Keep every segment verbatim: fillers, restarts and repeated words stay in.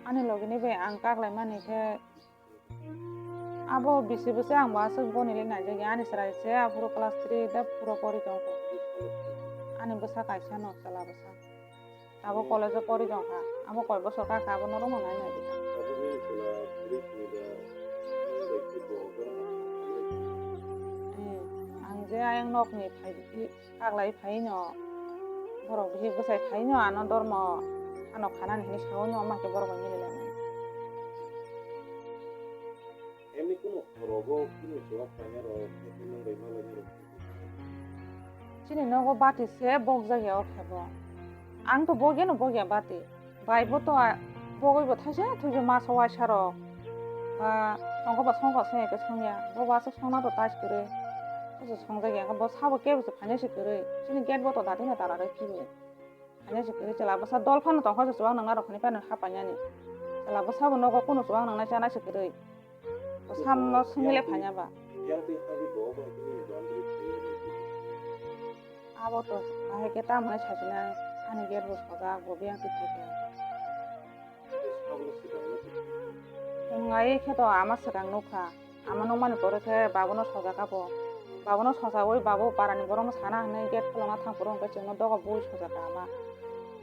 Ani logini bai ang kaklaimani khe abo bisi bwsai ang bo aswk boni le naijak ya. Ani chwrai se aphuru class three da phuro pori tongkha. Ani bwsa kaisa no chwla bwsa. Abo college o pori tongkha. Abo koi bosor kakha abo norok no nai naijak. Eh, ang je ayang nok ni phai Kaklai phaino, borok bihik bwsai phaino ano dormo ano khanani hinwi saui no, ma khe borok bai mili lainai. Emni kunu khorogo kunu chuwak painai rok, khe nang bai ma lainai rok. Chini nogo bati se bok jak ya o khe bo. Ang to bogya no bogya bati. Bai bo to a-, bogwi bo thaisa thwijo masa waisa rok. Ba tongo ba songkha songya khe songya. Bo ba aswk songna to tais kwrwi. Thaisa songjak ya khe bo sabo kebo se phaina se kwrwi. Chini gate bo to dati na tala rwi khibi. Phaina se kwrwi chwla bwsa dol phano tongkha se chuwak nangna rok hinwi phano hapainani. Chwla bwsa bo nogo kunu chuwak nangnai chanai se kwrwi. Bo samno swngwi le phaina ba. Abo to bahai khe tamo hinwi sajinai ani gate bo sojak bo biyang twi phaikha. Wng ai khe to ama swkang nukha. Ama nukmani pore khe babono sojak abo. Babono sojaui babo parani borokno sana hinwi gate kholokna thang phuru hwnkhe chwngno doga bui sojak kha ama.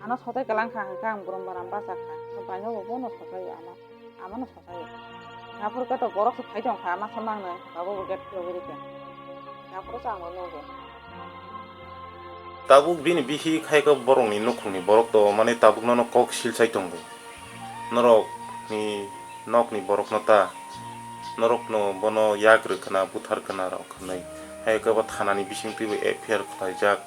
Ano sotai kwlang kha hwnkhe ang brum bram bachak kha. Baino bo bono sojai ama. Amano sojai. Aphuru khe to borok se phai tong kha, masa mangnai, abo bo gate khulogwi rikha. Aphuru se ang bo nugo. Tabuk bini bihik hai khe borokni nukhungni borok to, mane, tabuk nono kok silsai tongo. Norokni nokni borokno ta, norokno bono yak rwkhwna, buthar khwna rok hinwi. Hai khe bo thanani bisingtwi bo F I R khlaijak.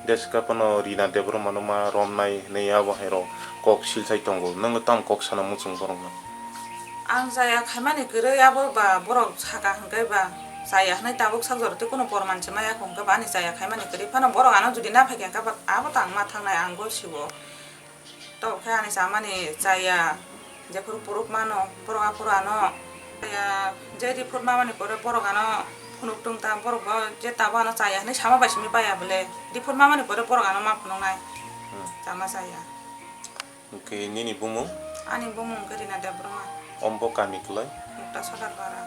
Jeska phano Rina Debbarma no ma romnai hinwi abo hai rok kok silsai tongo. Nwng tamo kok sana muchung borokno? Ang chaya khaimani kwrwi abo ba borok saka hwnkhe ba chaya hwnwi tabuk sak jora tei kunu porman se maya hwnkhe ba ani chaya khaimani kwrwi phano borok ano jodi na phaikha hwnkhe ba abo tang ma thangnai ang go sibo. Tok khe ani chamani chaya, jephuru puruk mano, borok aphuru ano chaya, je report mamani pore borok ano phunuk tong ta, borok bo je tabo ano chaya hinwi sama bai simi paya bole, report mamani pore borok ano ma phunuknai. Hmm. Chama chaya. Hwnkhe nini bumung? Ani bumung khe Rina Debbarma. Ombo kami kwlai? Mukta Sodar Para.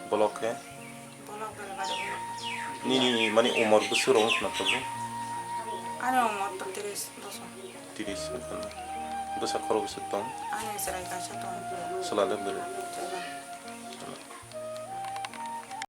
Bolok khe? Bolok Belbari bolok. Nini mani umor bwswk rok wngkha na tabuk? Ani umor to tris bosor. Tris wngkha na. Bwsa khorok bwswk tong? Ani chwrai kaisa tong. Chwla le bwrwi? Chwla